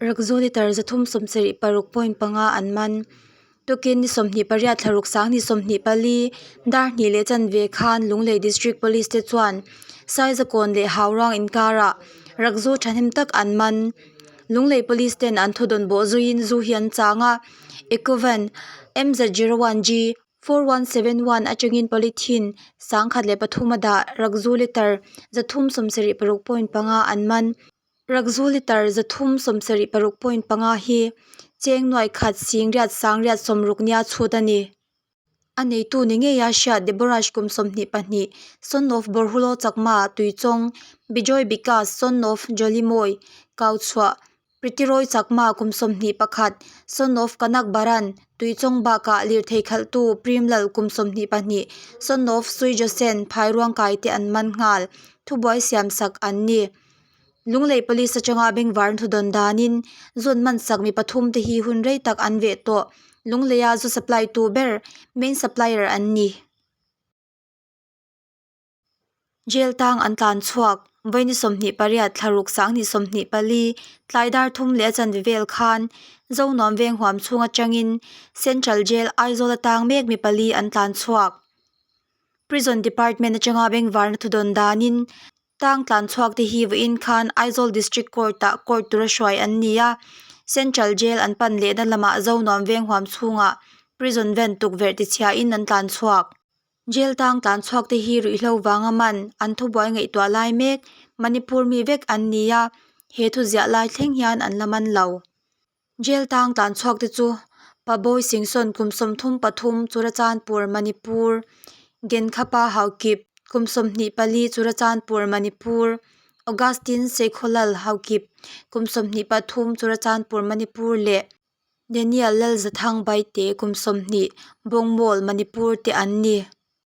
Rakzu litre 376.5 an man. Tukin ni 28 thla ruk 2024 dar hnih leh chanve khan Lunglei District Police te chuan Saizakawn leh Hauruang inkarah Rakzu thahnem tak an man. Lunglei Police ten an thudawn bawh zuiin zu hi an chang a, Ecovan MZ01G 4171 atangin polythene 1003 a dah Rakzu litre 376.5 an man. Rakzu litre 376.5 hi cheng nuai khat singriat sangriat sawmruk nia chhut a ni. A neitu ni ngeia hriat Deboraj kum 22, son of Borhulo Chakma, Tuichawng, Bijoy Bikash, son of Jolimoy, Kauchhuah, Pritiroy Chakma kum 21, son of Kanak Baran, Tuichawng bakah lirthei khalhtu Primlal kum 22, son of Suijosen, Phairuangkai te an man nghal. Thubuai siamsak an ni. Lunglei Police atanga bengvar thudawn danin zawn hmansak mi pathum te hi hun rei tak an veh tawh. Lungleia zu supply tu ber main supplier an ni. Jail tang an tlan chhuak. Vawi ni 28 thla ruk 2024 tlai dar thum leh a chanve vel khan Zonuam veng huam chhung atangin Central Jail Aizawl atang mek mi pali an tlan chhuak. Prison Department atanga bengvarna thudawn danin Tang tlan chhuak te hi vawiin khan Aizawl District Court ah court tura hruai an ni a, Central Jail an pan lehna lamah Zonuam veng huam chhungah prison van tukverh tichhiain an tlan chhuak. Jail tang tlan chhuak te hi ruihhlo vanga man an thubuai ngaihtuah lai mek Manipur mi vek an ni a, he thuziah lai thleng hian an la man lo. Jail tang tlan chhuak te chu Pabawi Singson kum 33 Churachandpur Manipur, Genkhapa Haokip kum 24 Churachandpur Manipur, Augustine Seikholal Haokip kum 23 Churachandpur Manipur leh Daniel Lalzathang Baite kum 20 Bawngmawl Manipur te an ni.